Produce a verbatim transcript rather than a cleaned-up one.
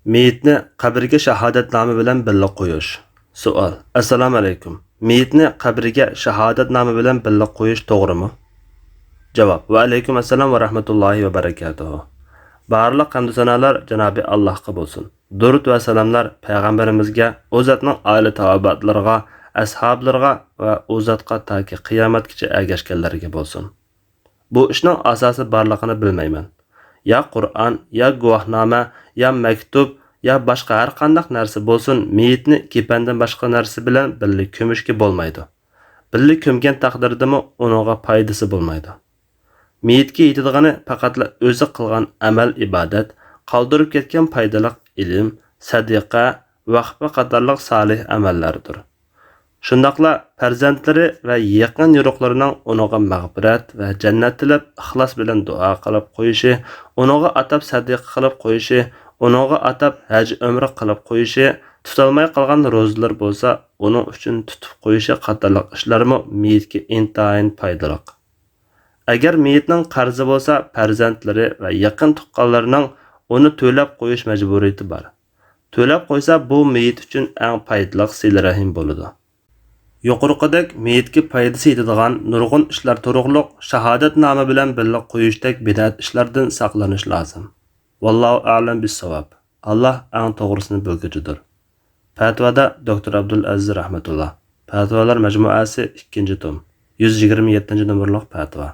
مېيىتنى قەبرىگە شاھادەتنامە بىلەن بىللە قويۇش. سوئال: ئەسسالامۇ ئەلەيكۇم. مېيىتنى قەبرىگە شاھادەتنامە بىلەن بىللە قويۇش توغرىمۇ؟ جاۋاب: ۋەئەلەيكۇم ئەسسالام ۋە رەھمەتۇللاھى ۋە بەرەكاتۇھۇ. بارلىق ھەمدۇ سانالار جانابى ئاللاھقا بولسۇن. دۇرۇد ۋە سالاملار پەيغەمبىرىمىزگە، ئۇ زاتنىڭ ئائىلە تاۋابىئاتلىرىغا، ئەسھابلىرىغا ۋە ئۇ زاتقا تاكى قىيامەتكىچە ئەگەشكەنلەرگە بولسۇن. بۇ ئىشنىڭ ئاساسى بارلىقىنى بىلمەيمەن. يا قۇرئان، يا گۇۋاھنامە، يا مەكتۇپ، يا باشقا ھەر قانداق نەرسە بولسۇن، مېيىتنى كېپەندىن باشقا نەرسە بىلەن بىللە كۆمۈشكە بولمايدۇ. بىللە كۆمگەن تەقدىردىمۇ ئۇنىڭغا پايدىسى بولمايدۇ. مېيىتكە يېتىدىغىنى پەقەتلا ئۆزى قىلغان ئەمەل-ئىبادەت، قالدۇرۇپ كەتكەن پايدىلىق ئىلىم، سەدىقە، ۋەخپە قاتارلىق سالىھ ئەمەللەردۇر. شۇنداقلا پەرزەنتلىرى ۋە يېقىن-يورۇقلىرىنىڭ ئۇنىڭغا مەغپىرەت ۋە جەننەت تىلەپ، ئىخلاس بىلەن دۇئا قىلىپ قويۇشى، ئۇنىڭغا ئاتاپ سەدىقە قىلىپ قويۇشى، ئۇنىڭغا ئاتاپ ھەج-ئۆمرە قىلىپ قويۇشى، تۇتالماي قالغان روزىلىرى بولسا ئۇنىڭ ئۈچۈن تۇتۇپ قويۇشى قاتارلىق ئىشلارمۇ مېيىتكە ئىنتايىن پايدىلىق. ئەگەر مېيىتنىڭ قەرزى بولسا، پەرزەنتلىرى ۋە يېقىن تۇغقانلىرىنىڭ ئۇنى تۆلەپ قويۇش مەجبۇرىيىتى بار. تۆلەپ قويسا، بۇ مېيىت ئۈچۈن ئەڭ پايدىلىق سىلە-رەھىم بولىدۇ. يۇقىرىقىدەك مېيىتكە پايدىسى يېتىدىغان نۇرغۇن ئىشلار تۇرۇقلۇق شاھادەتنامە بىلەن بىللە قويۇشتەك بىدئەت ئىشلاردىن ساقلىنىش لازىم. ۋاللاھۇ ئەئلەم بىسساۋاب. ئاللاھ ئەڭ توغرىسىنى بىلگۈچىدۇر. پەتىۋادا دوكتور ئابدۇلئەزىز رەھمەتۇللا. پەتىۋالار مەجمۇئەسى، ئىككىنچى توم، يۈز يىگىرمە يەتتىنچى نومۇرلۇق پەتىۋا.